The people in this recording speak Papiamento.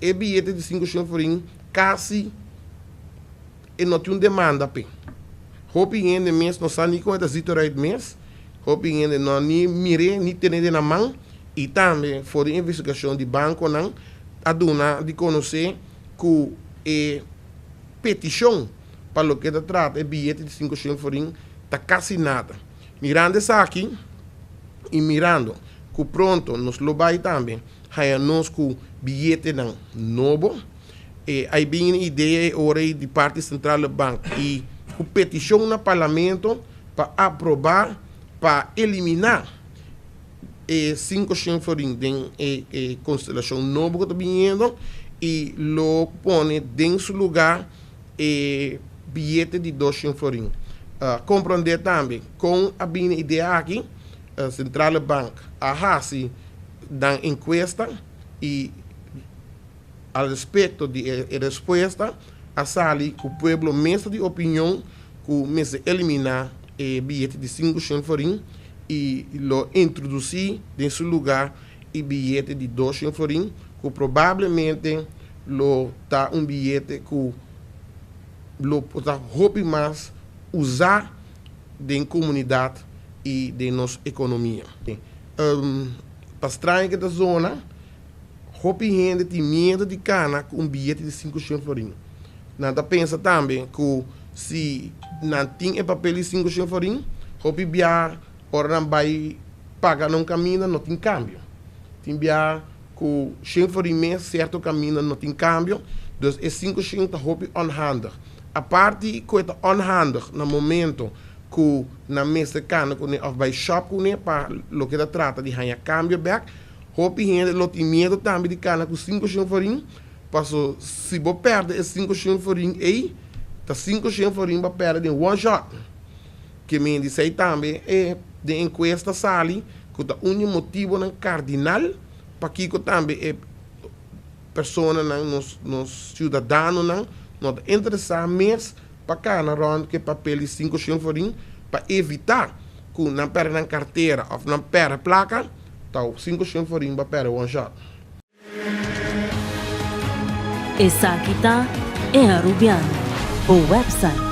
E biyete di 500 florin kasi e no tin un demanda p'e. Hopi hende mes no sa ni kon e ta zit eruit mes, hopi hende no a ni mir'é ni ten'é den nan man i tambe for di investigashon di bankonan a duna di konosé ku e petishon pa loke ta trata e biyete di 500 florin ta kasi nada. Mirando esaki i mirando ku pronto nos lo bai tambe haña nos ku biyetenan nobo, e a bin e idea e ora ei di parti Centrale Bank i ku petishon na Parlamento pa aprobá pa eliminá e 500 florin den e konstelashon nobo ku ta biniendo i lo pone den su lugá e biyete di 200 florin. Komprondé tambe kon a bini e idea aki, Centrale Bank a hasi nan enkuesta i al respekto di e respuesta a sali ku pueblo mes ta di opinion ku mester eliminá e biyete di 500 florin i lo introdusí den su lugá e biyete di 200 florin ku probablemente lo ta un biyete ku lo por ta hopi mas usá den komunidat i den nos ekonomia. Pa straño ke ta zona, hopi hende tin miedu di kana ku un biyete di 500 florin. Nan ta pensa tambe ku si nan tin e papel di 500 florin, hopi bia ora nan bai paga na un kaminda no tin kambio. Tin bia ku 100 florin mes sierto kaminda no tin kambio, dus e 500 ta hopi onhandig. Aparte ku e ta onhandig na momento ku nan mester kana kuné òf bai shòp kuné pa loke ta trata di haña kambio bèk, hopi hende lo tin miedu tambe di kana ku 500 florin, paso si bo pèrdè e 500 florin ei, ta 500 florin bo a pèrdè den one shot. Ke men di esei tambe e den enkuesta sali ku ta un di e motibonan kardinal pakiko tambe e personanan, nos nos siudadanonan no ta interesá mes pa kana rònt ku e papel di 500 florin pa evitá ku nan pèrdè nan kartera òf nan pèrdè plaka, ta 500 florin bo a pèrdè one shot. Esaki ta E Arubiano, bo website.